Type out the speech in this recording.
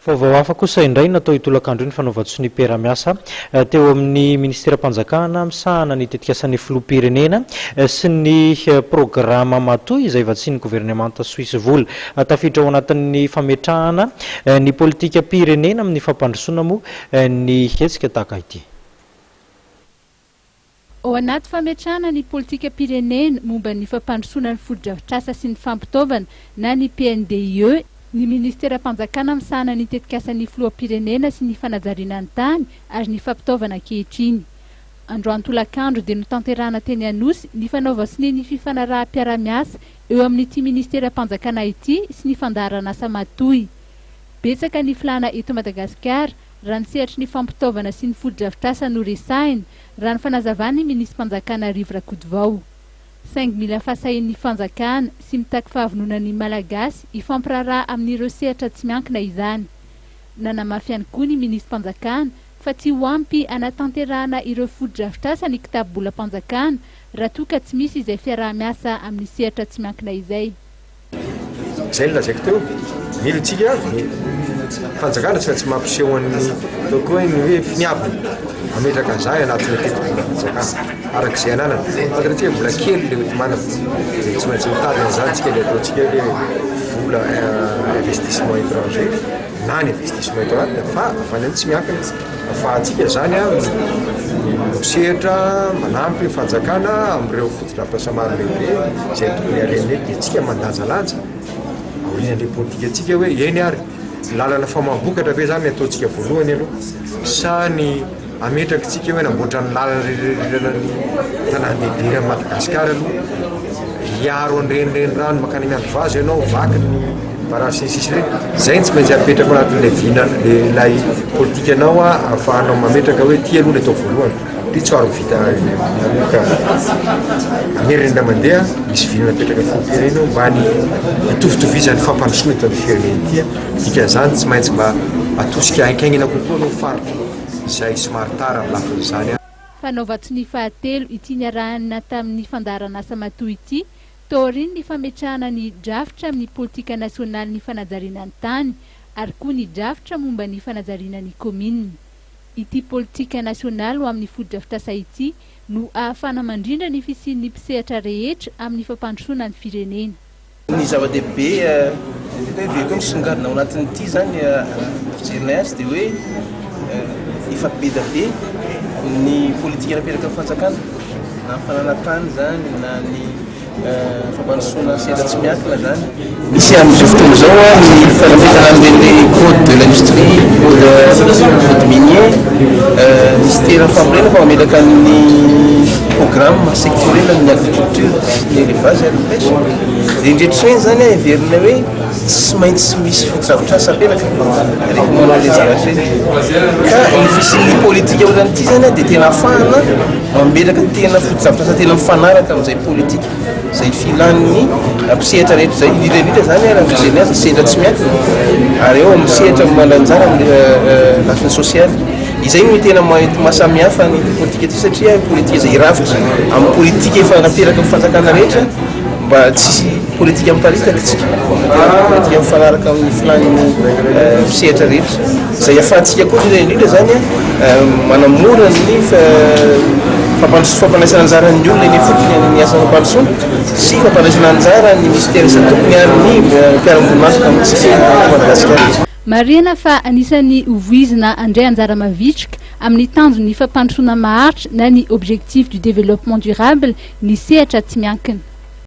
Vaovao hafa kosa indray natao io tolakandro io ny fanaovan-tsonia mpiara-miasa teo amin'ny minisiteram-panjakana misahana ny tetikasan'ny filoham-pirenena sy ny programa Matoy izay vatsian'ny governemanta Soisy vola. Tafiditra ao anatin'ny fametrahana ny politikam-pirenena amin'ny fampandrosoana moa ny hetsika tahaka ity. Ao anaty fametrahana ny politikam-pirenena momba ny fampandrosoana ny fotodrafitrasa sy ny fampitaovana na ny PNDIE, ny minisiteram-panjakana misahana ny tetikasan'ny filoham-pirenena sy ny fanajariana ny tany ary ny fampitaovana ankehitriny. Androany tolakandro dia notanterahana teny Anosy ny fanaovan-sonia ny fifanaraham-piarahamiasa eo amin'ity minisiteram-panjakana ity sy ny fandaharanasa Matoy. Betsaka ny filàna eto Madagasikara raha ny sehatry ny fampitaovana sy ny fotodrafitrasa no resahina, raha ny fanazavan'ny minisi-panjakana Rivo Rakotovao. Saingy mila fahasahian'ny fanjakana sy mitaky fahavononan'ny Malagasy hifampiraharaha amin'ireo sehatra tsy miankina izany. Nanamafy ihany koa ny minisi-panjakana fa tsy ho ampy hanatanterahana ireo fotodrafitrasa ny kitapo-bolam-panjakana raha toa ka tsy misy izay fiaraha-miasa amin'ny sehatra tsy miankina izay. Izay no lazaiko teo, mila antsika ny fanjakana tsy maintsy mampiseho an'ny ataoko hoe ny hoe finiavana hametraka an'izany anatin'ny tetibolam-panjakana araka izay ananana. Fantatsika mbola kely ilay hoenti-manana dia tsy maintsy mitady an'izany tsika ilay ataontsika hoe vola investissement étranger na ny investissement eto anatiny fa avy any amin'ny tsy miankina. Afahantsika izany misehatra manampy ny fanjakana amin'ireo fotodrafitrasa maro lehibe izay tokony harenina eto dia tsika mandanjalanja aorian'ilay politikantsika hoe eny ary lalana famaham-bokatra ve izany ny ataontsika voalohany aloha sa ny ametraka tsika hoe namboatra ny lalana rehetra ny tanàn-dehibe eran'i Madagasikara aloha hiaro an'ireny renirano mankany Miandrivazo ianao vaky ny barazy sy ny sisa ireny izay no tsy maintsy apetraka ao anatin'ilay vina ilay politikanao ahafahanao mametraka hoe ity aloha ny atao voalohany ity tsy ary vita ka amerina indray mandeha misy vina napetraka filoham-pirenena mba ny hitovitovizan'ny fampandrosoana eto amin'ny firenena ity dikan'izany tsy maintsy mba atosika hainkaingana kokoa aloha faritra izay somary tara amin'ny lafin'izany. Fanaovan-tsonia fahatelo ity niarahana tamin'ny fandaharanasa Matoa ity taorian'ny fametrahana ny drafitra amin'ny politika nasionalin'ny fanajariana ny tany ary koa ny drafitra momba ny fanajariana ny kaominina. Ity politika nasionaly ho amin'ny fotodrafitrasa ity no ahafahana mandrindra ny fisian'ny mpisehatra rehetra amin'ny fampandrosoana ny firenena. Ny zava-dehibe mety hoe heveriko hoe misongadina ao anatin'ity izany fijerinay azy dia hoe efa be dia be ny politika napetraka ny fanjakana na ny fananantany izany na ny fampandrosoana sehatra tsy miankina izany. Misy amin'izao fotoana izao ny fanafetana an'ireny code de l'industrie, code code minier, minisiteran'ny fambolena fa mametraka ny programme sectoriel ny agriculture sy ny élevage ary ny pêche. Ireny rehetra ireny izany heverina hoe tsy maintsy misy fotodrafitrasa apetraka rehefa manao an'ireny zavatra ireny. Ka ny fisian'ny politika ohatran'ity izany dia tena ahafahana mametraka tena fotodrafitrasa tena mifanaraka amin'izay politika izay filan'ny mpisehatra rehetra izay, indrindra indrindra izany raha ny fijeriny azy ny sehatra tsy miankina ary eo amin'ny sehatra mandray anjara amin'ny lafiny sosialy. Izay no tena mahasamihafa ny politika ity satria politika izay hirafitra amin'ny politika efa nateraky ny fanjakana rehetra mba tsy politika miparitaka isika fa tena politika mifanaraka amin'ny filan'ny mpisehatra rehetra. Izay ahafahantsika koa indrindra indrindra izany manamora ny fampandraisana anjara ny olona eny ifotony any asa fampandrosoana sy fampandraisana anjara ny minisitera isan-tokony ary ny mpiara-miombon'antoka amintsika eto Madagasikara. Marihana fa anisan'ny hovoizina handray anjara mavitrika amin'ny tanjon'ny fampandrosoana maharitra na ny Objectifs du Développement Durable ny sehatra tsy miankina.